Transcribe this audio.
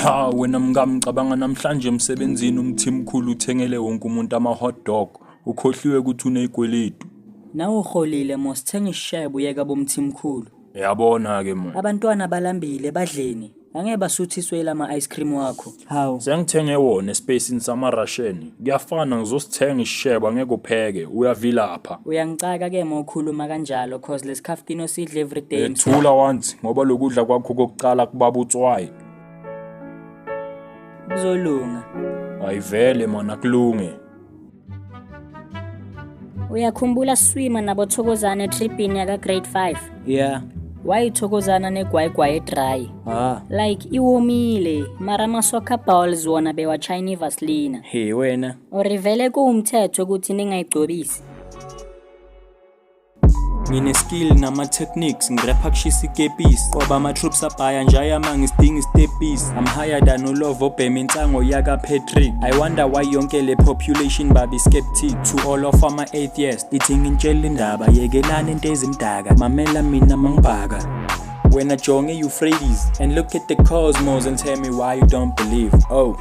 Ha wena mngami, cabanga namhlanje emsebenzini umthimkhulu uthengele wonke umuntu ama-hot dog. Ukhohliwe ukuthi unezikweletu. Nawe uholile mos, thenga isishebo uyeka bomthimkhulu. Yabona-ke manje. Abantwana balambile, badleni? Angeke basuthiswe ilama ice cream wakho. Hawu. Sengithenge wona espacini sama-Russian. Kuyafana, ngizosithenga isishebo, angeke upheke, uyavilapha. Uyangicaka ke uma ukhuluma kanjalo, cause lesikhaftini osidla everyday. Ethula once ngoba lokudla kwakho kokuqala kubaba utswayi. Kuzolunga. Ayivele mana, akulunge. Uyakhumbula swima nabothokozana etripini yaka grade 5? Yeah. Wayithokozana negwayigwayi edry. Ah. Like iwomile, mara ama-soccer balls wona bewachina ivaselina. Hey wena. Or vele kuwumthetho ukuthi ningayigcobisi. Ngine-skill nama-techniques, ngirepha kushisa ikepisi, qoba ama-troops abhaya njayama, ngisidinga istepisi. I'm higher than ulovo obhema insango yaka-Patrick. I wonder why yonke le population babi skeptic to all of ama-atheists. Ithi ngintshela indaba, yekelani into ezimdaka, mamela mina mangibhaka. Wena jonge Euphrates and look at the cosmos and tell me why you don't believe. Oh.